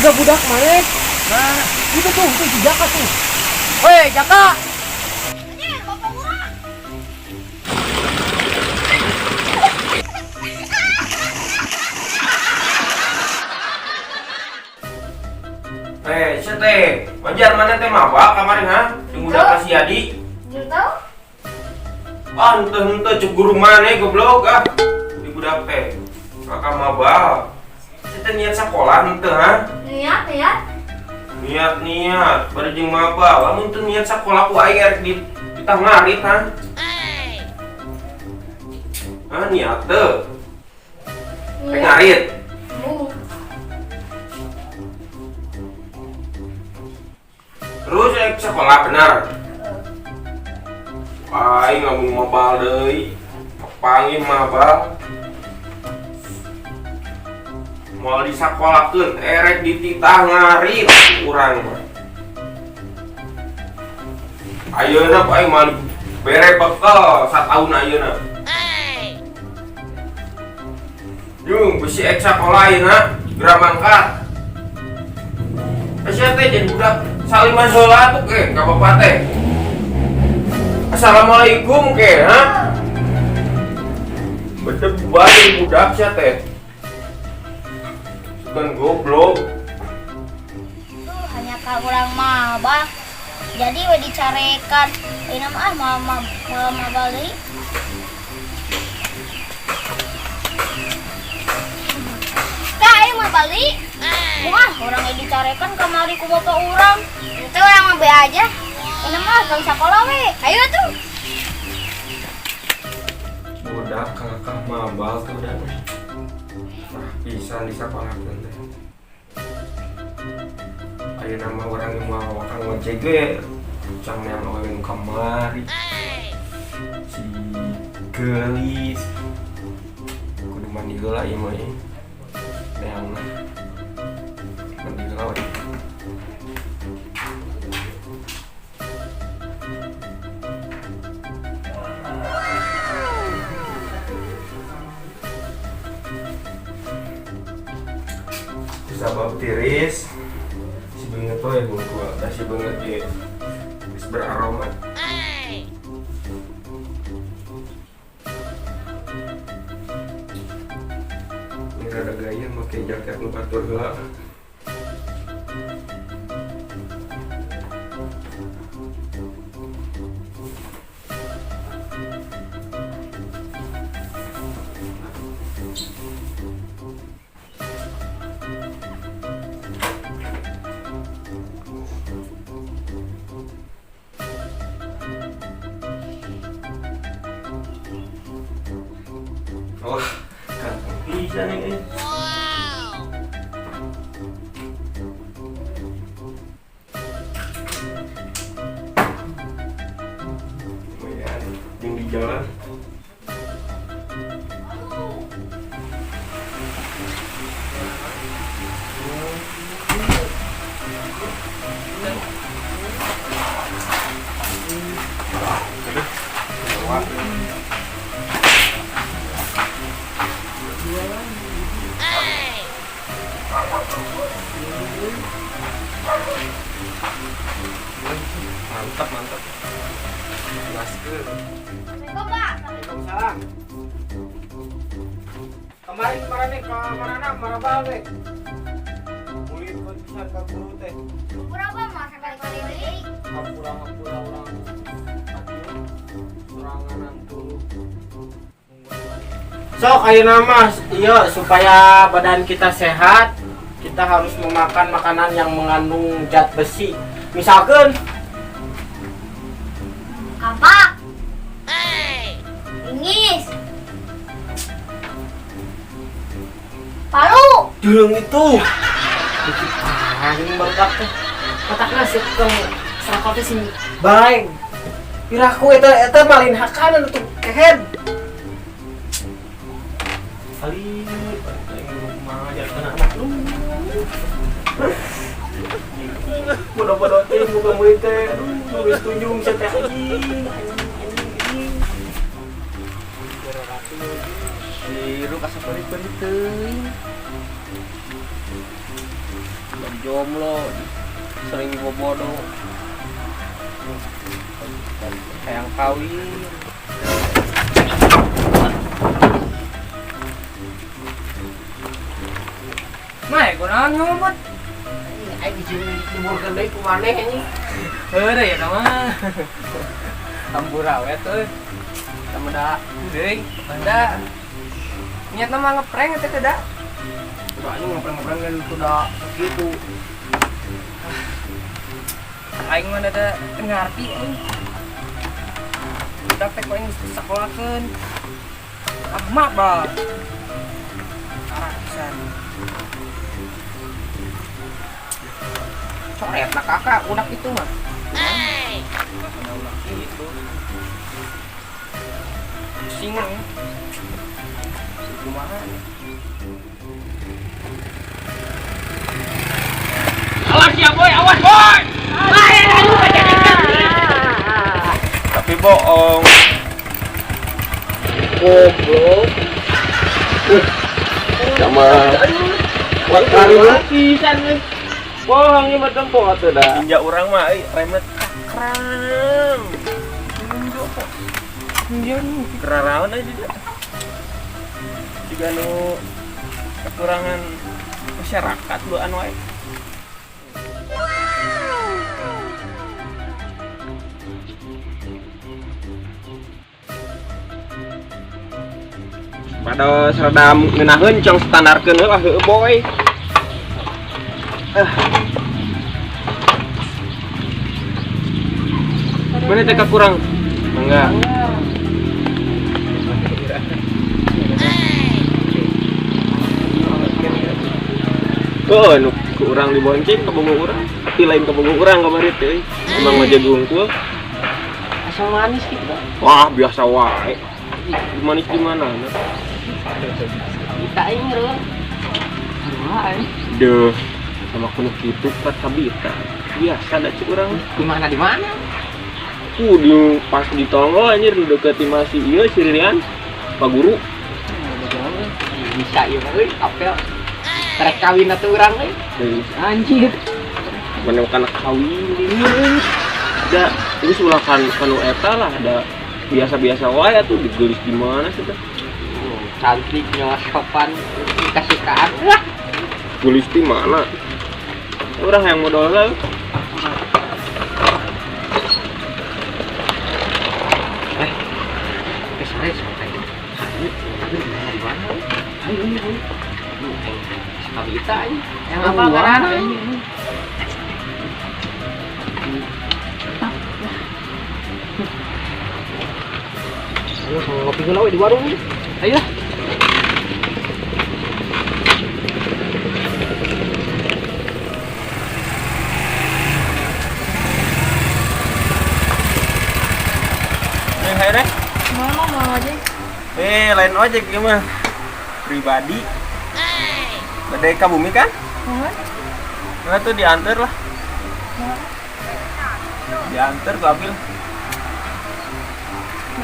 Tiga budak mana? Nah, Itu tuh, itu si Jaka tuh. weh Jaka. Anjir, bapak urang. Eh, sia teh, wajar maneh teh mabal kamari ha? Jeung budak si Adi. Belum tahu? Ah, henteu henteu cek guru maneh goblok ah. Di budak teh. Kakak mabal. Sia teh niat sekolah henteu ha? Niat, niat. Niat niat, bari jeung mabal. Lamun teu niat sekolah ku aing erek di ditah ngarit ha? Hah, niat teu? Rek Niat. Ngarit. Bu. Terus rek sekolah benar. Aing lamun mabal deui. Kepanggih mabal. Moal disakolakeun, erek dititah ngarit urang mah. Ayeuna ku aing moal bere bekel sataun ayeuna. Jung, bisi ek sakola ayeuna, geura mangkat. Sia teh jadi budak saliman heula tuh ke ka bapak teh. Assalamualaikum ke, ha? Bedebay jadi budak sia teh. Bukan goblok. Tuh, hanya ka urang mabal. Jadi we dicarekan. Ini mah ah mau mau mabal deui. Kak, ayo mabal deui. Wah, urang ge dicarekan kamari ku bapak urang. Itu urang mah be aja. Ini mah tong sakola we. Ayo tuh. Budak kakak mabal tuh udah. Nah, pisan di sekolah teh. Ayeuna mah urang yang mau wakang ngojek ge. Cang yang awewe nu kamari. Si gelis. Kudu mandi heula ieu mah ieu. Neangna. Mandi heula we. Sabab tiris si beungeut we bungkul da si beungeut ge geus beraroma. Ini rada gaya make jaket nu batur heula. Wah, ganteng pisan ini. Lumayan, jeung di jalan. Aduh, bawa. Mantap, mantap. Gaskeun. Assalamualaikum, Pak. Waalaikumsalam. Kemarin kemarin nih ke mana marabal teh. Mulit pisan ka guru teh. Berapa mah sekali-kali deui? Hampura hampura urang soranganan tuh. Sok ayeuna mah iya supaya badan kita sehat, kita harus memakan makanan yang mengandung zat besi. Misalkan Kapak. Ingis. Palu. Jurung itu. Dikit paling barudak teh. Otakna sih tong sarakot teh sing bae. Piraku eta eta malin hakanan tuh kehed. Kali aing kumaha ajarkeun anak lu. Bodoh-bodoh teh buka murid teh. Aduh, nulis tunjung sia teh anjing, anjing, anjing, anjing. Hirup asa peuri-peuri teuing. Jadi jomblo, sering dibobodo. Hayang kawin. Mai, kunaon ngomong? Aing dijieun liburkeun deui ku maneh anjing. Heuh ya mah. Hampura we tuh. Sama da deui, banda. Niatna mah ngeprank teh teh da. Udah anjing ngeprank-ngeprank kan udah kitu. Aing mah da teu ngarti euy. Budak teh ku aing geus disakolakeun. Ah mah ba. Arah pisan. Coret lah kakak udah itu mah. Ada ulah gitu. Pusing ya. Kumaha? Awas ya boy, awas boy. Tapi bohong. Goblok. Sama. Pisan euy. Bohong ieu mah tempo atuh da. Ninja urang mah euy remet kram. Keraraon aja dia. Juga nu kekurangan masyarakat duaan wae. Pada serada ngeunaheun cong standarkeun heula heueuh boy. Mana teh kurang? Mangga. Oh, nu ku urang dibonceng ka bogo urang, tapi lain ka bogo urang kamari teh. Emang ngojek hungkul. Asam manis gitu. Wah, biasa wae. Manis di mana? Kita aing reuh. Duh, sama kuno kitu kat kabita. Biasa da cik urang. Di mana di mana? Di pas di tonggo anjir nu deukeut imah si ieu si Ririan. Pak guru. Bisa ieu mah euy, apel. Rek kawin atuh urang euy. Anjir. Mana kana kawin euy. Da geus ulah kan kanu eta lah da biasa-biasa wae atuh digelis di mana sih teh. Cantik nyawa sopan kasukaan. Wah. Gelis di mana? Urang yang modal lah. Sore sampai. Di mana? Ayo ayo. Kabita aja. Yang apa ngaranna ini? Ayo ngopi heula we di warung. Ayo lah. Neng hayu deh. Mau mau ojek. Lain ojek ieu mah. Pribadi. Bade ka bumi kan? Heeh. Nah tuh diantar lah. Diantar ku Abil.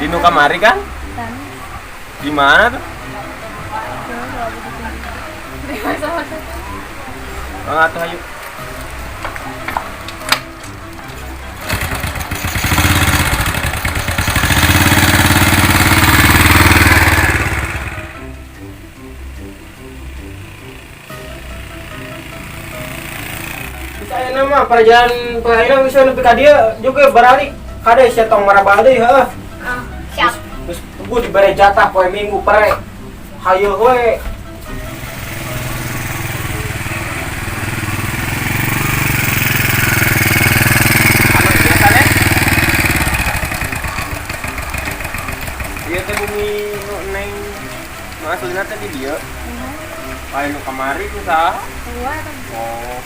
Di nu kamari kan? Di mana tuh? Oh, atuh ayo. Saya nama perjalanan pengairan bisa nepi ka dieu juga baralik kade sia tong marabal deui heuh. Ah, siap. Terus tunggu dibere jatah poe Minggu pere. Hayu we. Anu biasa deh. Ieu teh bumi nu neng nu aslina teh di dieu. Lain nu kamari ku saha? Oh.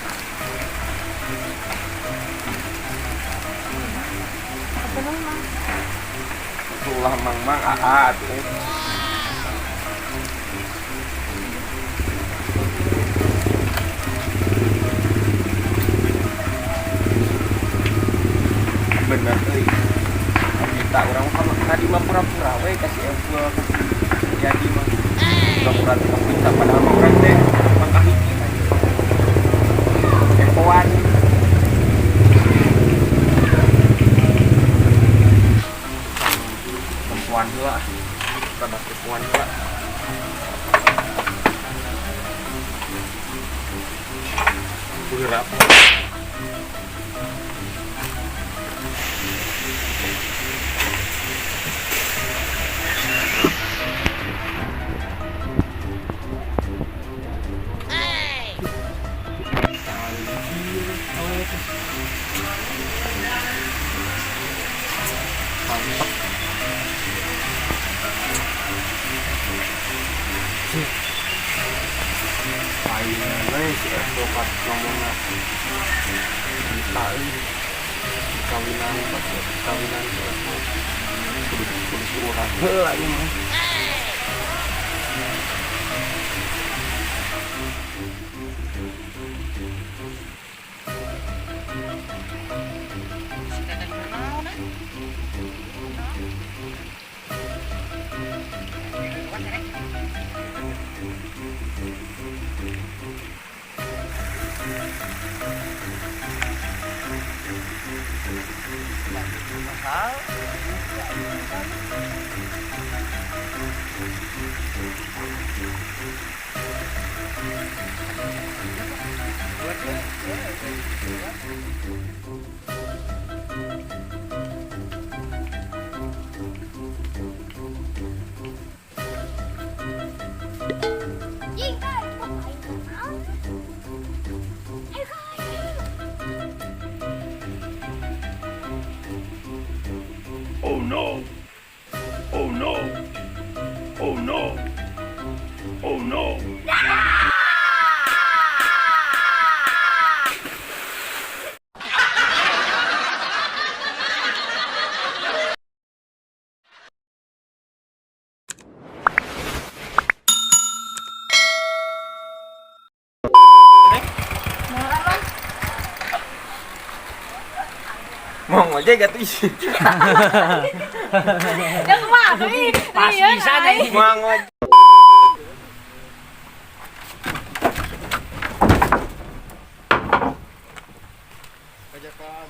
Ulah mang-mang aa atuh. Bener euy. Kita urang mah tadi mah pura-pura we kasih Apple kasih jadi mah. Urang teh ka puncak padahal mah urang teh mangkah hiji kepoan. Perempuan heula, rada perempuan heula. Berat. Mantap. Aing we si Evo pas ngomongna kita euy kawinan, pas kawinan si Evo kudu kudu si urang heula ieu mah. Si Teteh kunaon ah? Jing, kai, aing kunaon? Ayo kai. Oh no! Oh no! Oh no! Oh no! Murah, Bang. Mau ngojek atuh ih. Yang kumaha ih? Pas Iya, pisan ai. anjing. Mau ngojek.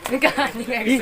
Enggak anjing.